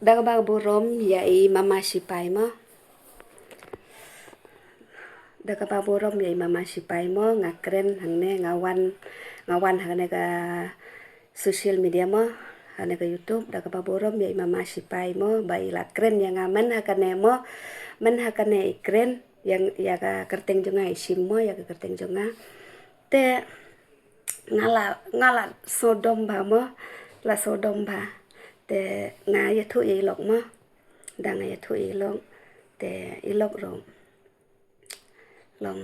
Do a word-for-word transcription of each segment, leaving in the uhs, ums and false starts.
Da kaba burom ïa i Mama Sipai mo. Da kaba burom ïa i Mama Sipai mo, nga kren hangne, nga wan, nga wan hangne ka social media mo, hangne ka YouTube, da kaba burom ïa i Mama Sipai mo, ba i la kren ïa nga man hangne mo, man hangne i kren, ïa, ïa ka kyrteng jong nga i sim mo, ïa ka kyrteng jong nga. Te nga la, nga la sodom bha mo, la sodom bha. Te nga ïathuh ïa i lok mo. Da nga ïathuh ïa i lok. Te i lok ruh long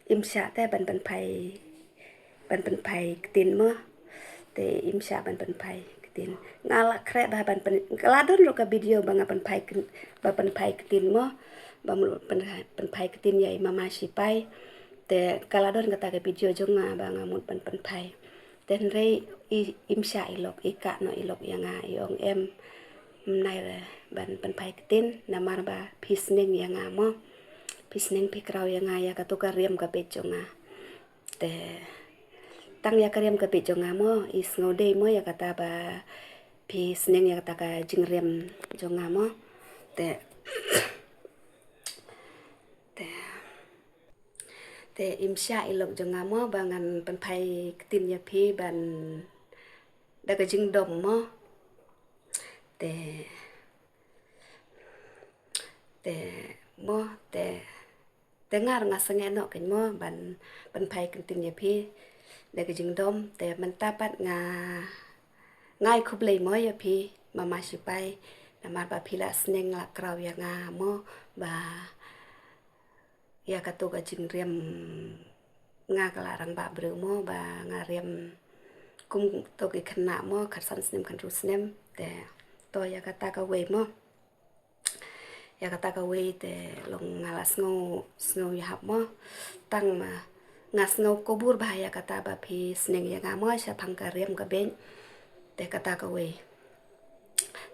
im shah te ban pynphai, ban pynphai ktien mo. Te im shah ban pynphai ktien. Nga la khreh bha ban pyn, ka la don ruh ka video ba nga pynphai kt, ba pynphai ktien mo. Ba mut pynphai, pynphai ktien ïa i Mama Sipai. Te ka la don kata ka video jong nga ba nga mut ban pynphai. Te hynrei i, im shah i lok, i kah noh i lok ïa nga, i ong em, ym nai re ban pynphai ktien, namar ba phi sneng ïa nga mo. Phi sneng phi kraw ïa nga ïa kato ka riam ka beit jong nga. Te tang ïa ka riam ka beit jong nga mo, i sngew dei mo ïa kata ba phi sneng ïa kata ka jingriam jong nga mo. Te, te, te im shah i lok jong nga mo ba ngan pynphai ktien ïa phi ban da ka jingdom mo. Te, te mo, te, te nga ruh nga sngewbha noh kein mo ban pynphai ktien ïa phi da ka jingdom. Te mynta pat nga, nga ai khublei mo ïa phi Mama Sipai, namar ba phi la sneng la kraw ïa nga mo, ba ïa kato ka jingriam, nga ka la rangbah briew mo, ba nga riam kum to ki khynnah mo, khatsan snem khathynriew snem. Te to ïa kata kawei mo. Ïa kata kawei te long nga la sngew, sngew ïahap mo. Tang ma nga sngew khublei bha ïa kata ba phi sneng ïa nga mo shaphang ka riam ka beit. Te kata kawei.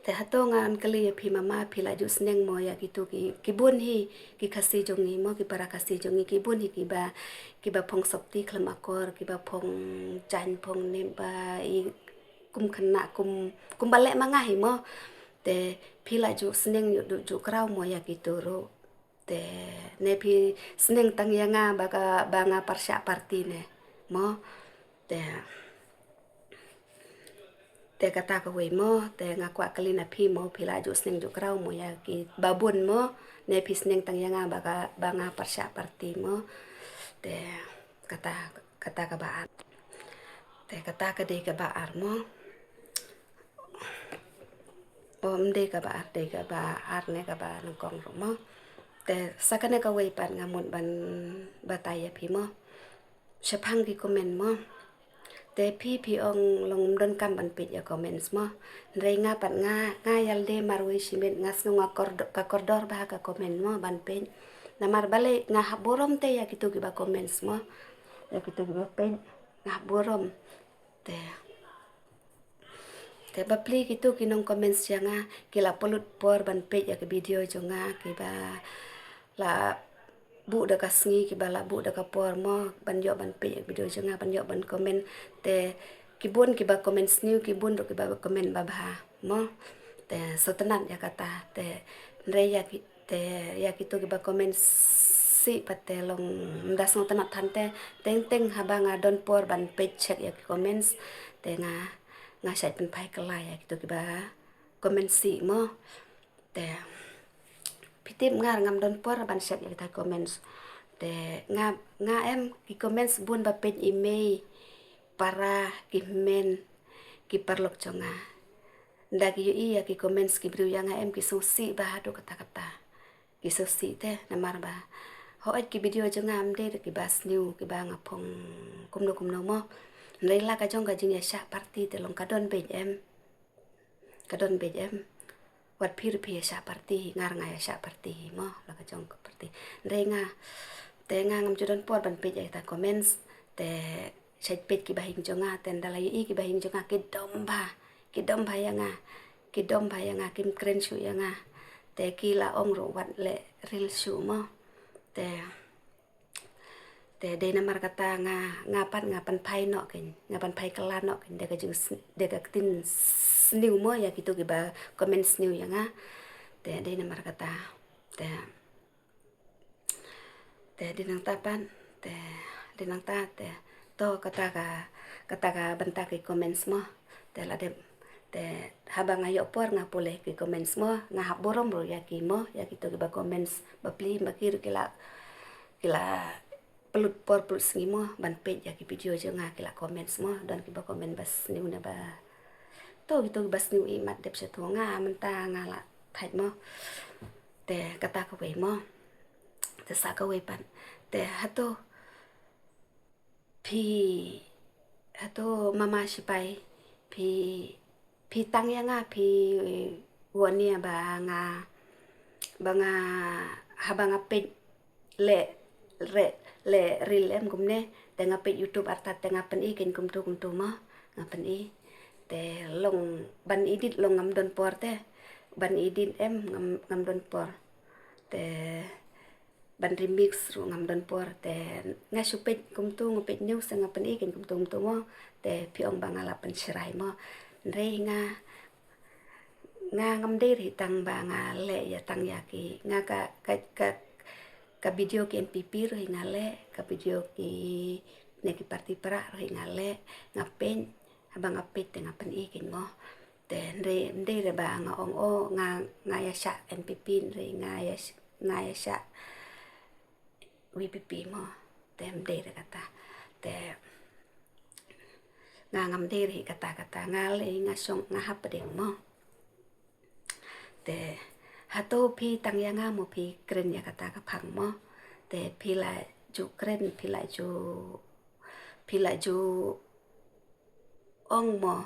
Te hato ngan kylli ïa phi Mama, phi la ju sneng mo ïa kito ki, ki bun hi ki Khasi jong ngi mo, ki para Khasi jong ngi ki bun hi kiba, kiba phong sopti khlem akor, kiba phong jaiñ phong ne ba i kum khynnah kum, kum ba leh ma nga hi mo. Te phi la ju sneng ju, ju, ju kraw mo ïa kito ruh. Te ne phi sneng tang ïa nga ba ka, ba nga pyrshah party ne mo. Te, te kata kawei mo, te nga kwah kylli na phi mo, phi la ju sneng ju kraw mo ïa kiba bun mo, ne phi sneng tang ïa nga ba ka, ba nga pyrshah party mo. Te kata, kata kaba ar. Te kata ka dei kaba ar mo. O, ym dei kaba ar, dei kaba ar ne kaba nyngkong ruh mo. Te sa kane kawei pat nga mut ban batai ïa phi mo. Shaphang ki comment mo. Te phi, phi ong long ym donkam ban peit ïa comments mo. Hynrei nga pat nga, nga ïalade marwei shimet nga sngew nga kordor, ka kordor bha ka comment mo ban peit. Namar balei nga hap burom te ïa kito kiba comments mo. Ïa kito kiba peit nga hap burom. Te, te bapli kito ki nong comments ïa nga, ki la pynlut por ban peit ïa ka video jong nga, kiba la buh da ka sngi, kiba la buh da ka por mo ban ïoh ban peit ïa ka video jong nga, ban ïoh ban comment. Te ki bun kiba comment sniew, ki bun ruh kiba comment babha mo. Te sngewtynnat ïa kata. Te hynrei ïa ki, te ïa kito kiba comment sih pat te long ym da sngewtynnat than te, teng teng haba nga don por ban peit check ïa ki comments, te nga, nga shait pynphai kylla ïa kito kiba comment sih mo. Te phi tip nga ruh ngam don por ban check ïa kita comments. Te nga, nga em ki comments bun ba peit i mei para ki hynmen ki paralok jong nga. Nda ki ïohi ïa ki comments ki briew ïa nga em ki sngewsih bha haduh katta katta. Ki sngewsih te namar ba hooid ki video jong nga ym dei ruh kiba sniew kiba nga phong kumno kumno mo. Hynrei la ka jong ka jingïashah party te long ka don beit em. Ka don beit em. Wat phi ruh phi ïashah party hi, nga ruh nga ïashah party hi mo, la ka jong ka party. Hynrei nga, te nga ngam ju don por ban peit ïa kita comments, te shait peit kiba hing jong nga, te nda la ïohi kiba hing jong nga ki dom bha, ki dom bha ïa nga, ki dom bha ïa nga, kim kren shuh ïa nga. Te ki la ong ruh wat leh reel shuh mo. Te, Te dei namar kata nga, nga pat nga pynphai noh kein, nga pynphai kylla noh kein da ka jing, da ka ktien sniew mo ïa kito kiba comment sniew ïa nga. Te dei namar kata. Te Te dei nangta pat, te dei nangta, te to kata ka, kata ka bynta ki comments mo. Te la dep, te haba nga ïoh por nga pule ki comments mo, nga hap burom ruh ïa ki mo, ïa kito kiba comments bapli, ba ki ruh ki la, ki la pynlut por pynlut sngi mo ban peit ïa ki video jong nga, ki la comments mo, don kiba comment ba sniew ne ba, to kito kiba sniew i mat dep sha to, nga mynta nga la thait mo. Te kata kawei mo. Te sa kawei pat. Te hato phi, hato mama sipai, phi, phi tang ïa nga, phi wan ïa ba nga, ba nga, haba nga peit leh, leh, leh reel em kumne, te nga peit YouTube artat te nga pyni kein kumtu kumtu mo, nga pyni. Te long ban edit long ngam don por te, ban edit em ngam, ngam don por. Te ban remix ruh ngam don por, te nga shu peit kumtu, nga peit news te nga pyni kein kumtu kumtu mo. Te phi ong ba nga la pynshrai mo. Hynrei nga, nga ngam dei ruh tang ba nga leh ïa tang ïa ki, nga ka, ka, ka, ka video ki NPP ruh nga leh, ka video ki ne ki party prah ruh nga leh, nga peit, haba nga peit te nga pyni kein mo. Te hynrei ym dei ruh ba nga ong o nga, nga ïa shah NPP, hynrei nga ïa sh-, nga ïa shah VPP mo. Te ym dei ruh kata. Te nga ngam dei ruh kata kata, nga lei nga shong nga hap pdeng mo. Te hato phi tang ïa nga mo phi kren ïa kata ka phang mo. Te phi la ju kren, phi la ju, phi la ju ong mo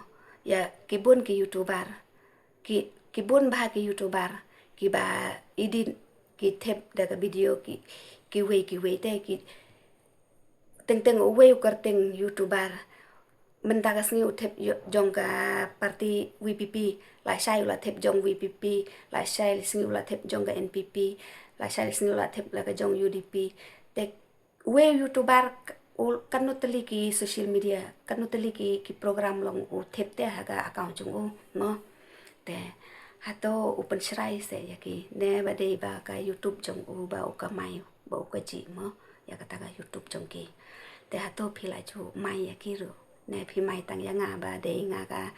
ïa ki bun ki YouTuber, ki, ki bun bha ki YouTuber kiba edit, ki thep da ka video ki, kiwei kiwei te ki, teng teng uwei u kyrteng YouTuber mynta ka sngi u thep ïo-, jong ka party VPP, lashai u la thep jong VPP, lashai la sngi u la thep jong ka NPP, lashai la sngi u la thep la ka jong UDP. Te uwei u YouTuber k-, u, katno tylli ki social media, katno tylli ki, ki program long u thep te ha ka account jong u mo. Te hato u pynshrai se ïa ki ne ba dei ba ka YouTube jong u ba u kamai, ba u kajih mo ïa kata ka YouTube jong ki. Te hato phi la ju mai ïa ki ruh ne phi mai tang ïa nga ba dei nga ka,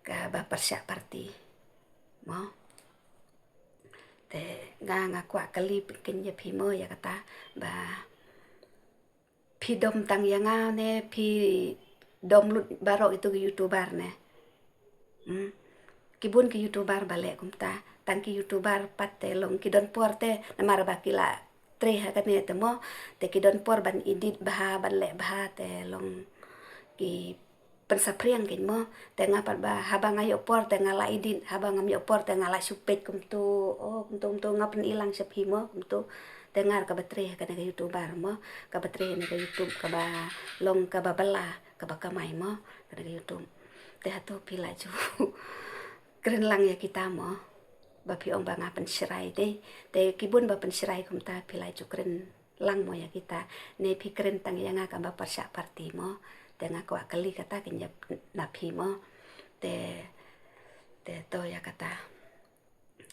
kaba pyrshah party mo. Te nga, nga kwah kylli pynken ïa phi mo ïa kata ba phi dom tang ïa nga ne phi dom lut baroh itu ki YouTuber ne. Hmm. Ki bun ki YouTuber ba leh kumta, tang ki YouTuber pat te long ki don por te namar ba ki la trei ha kane te mo, te ki don por ban edit bha, ban leh bha, te long ki pynsaphriang kein mo. Te nga pat ba haba nga ïoh por te nga la edit, haba ngam ïoh por te nga la shu peit kumtu, oh kumtu kumtu, nga pyni lang sha phi mo kumtu. Te nga ruh kaba trei ha kane ka YouTuber mo, kaba trei ha kane ka YouTube, kaba long kaba bylla, kaba kamai mo ha kane ka YouTube. Te hato phi la ju kren lang ïa kita mo, ba phi ong ba nga pynshrai te. Te ki bun ba pynshrai kumta phi la ju kren lang mo ïa kita ne phi kren tang ïa nga kaba pyrshah party mo. Te nga kwah kylli kata kein ïa na phi mo. Te, te to ïa kata.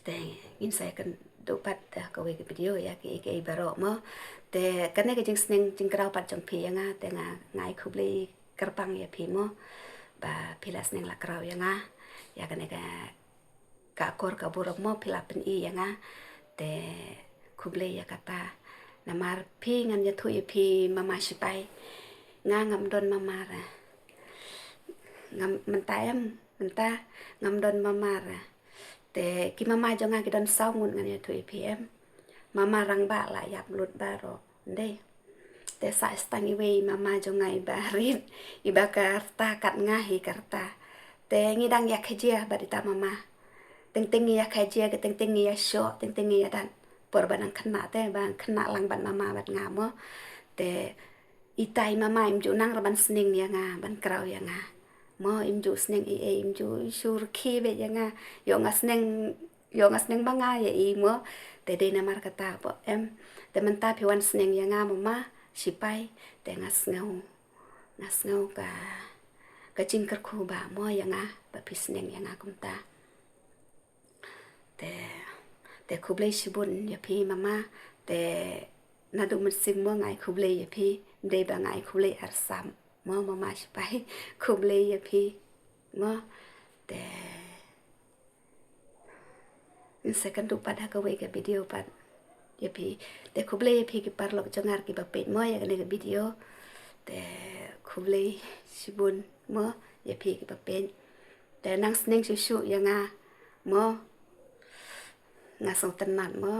Te ngin sa ïakynduh pat ha kawei ka video ïa kiei kiei baroh mo. Te kane ka jingsneng jingkraw pat jong phi ïa nga te nga, nga ai khublei kyrpang ïa phi mo ba phi la sneng la kraw ïa nga ïa kane ka, ka akor ka burom mo, phi la pyni ïa nga. Te khublei ïa kata. Namar phi ngan ïathuh ïa phi mama sipai, nga ngam don mama re. Ngam, mynta em, mynta ngam don mama re. Te ki mama jong nga ki don saw ngut, ngan ïathuh ïa phi em. Mama rangbah la ïap lut baroh. Ndei. Te sa stang iwei i mama jong nga iba rit, iba ka rta kat nga hi ka rta. Te ngi dang ïa khajia bad ita mama. Teng teng ngi ïa khajia, ka teng teng ngi ïa shoh, teng teng ngi ïa dat. Por ba nang khynnah te, ba khynnah lang bad mama bad nga mo. Te ita i mama im ju nang ruh ban sneng ïa nga, ban kraw ïa nga. Mo im ju sneng ei ei, im ju shu rkhie beit ïa nga. Ïoh nga sneng, ïoh nga sneng ba nga ïa i mo. Te dei namar kata phi em. Te mynta phi wan sneng ïa nga mama, shipai, te nga sngew, nga sngew ka, ka jingkyrkhu ba mo ïa nga, ba phi sneng ïa nga kumta. Te, te khublei shibun ïa phi mama, te naduh mynsiem mo nga ai khublei ïa phi, ym dei ba nga ai khublei arsap mo mama shipai, khublei ïa phi mo, te Ngin sa kynduh pat ha kawei ka video pat ïa phi. Te khublei ïa phi ki paralok jong nga kiba peit mo ïa kane ka video. Te khublei shibun mo ïa phi kiba peit. Te nang sneng shuh shuh ïa nga mo. Nga sngewtynnat mo.